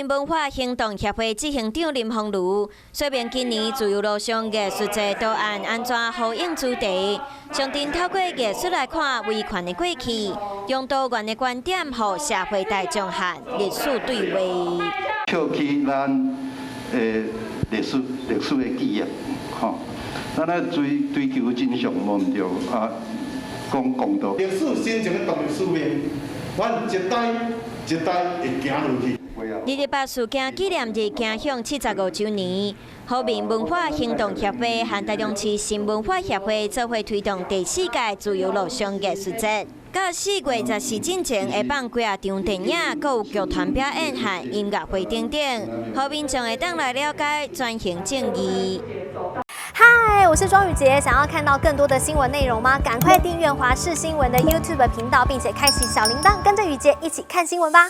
民文化行動協會執行長林鳳如說明，今年自由路上藝術節圖案按怎呼應主題，上陣透過藝術來看維權的過去，用多元的觀點，予社會大眾和歷史對話。拾起咱的歷史的記憶，吼，咱愛追求真相，無毋對啊，講公道。歷史真正的獨立使命，阮一代一代會行落去。二二八事件紀念日行向75週年，和民文化行動協會和台中市新文化協會做伙推動第四屆自由路上藝術節。到4月14進前會放幾仔場電影，閣有劇團表演和音樂會等等，予民眾會當來了解轉型正義。嗨，我是莊宇傑，想要看到更多的新聞內容嗎？趕快訂閱華視新聞的 YouTube 頻道，並且開啟小鈴鐺，跟着宇傑一起看新聞吧。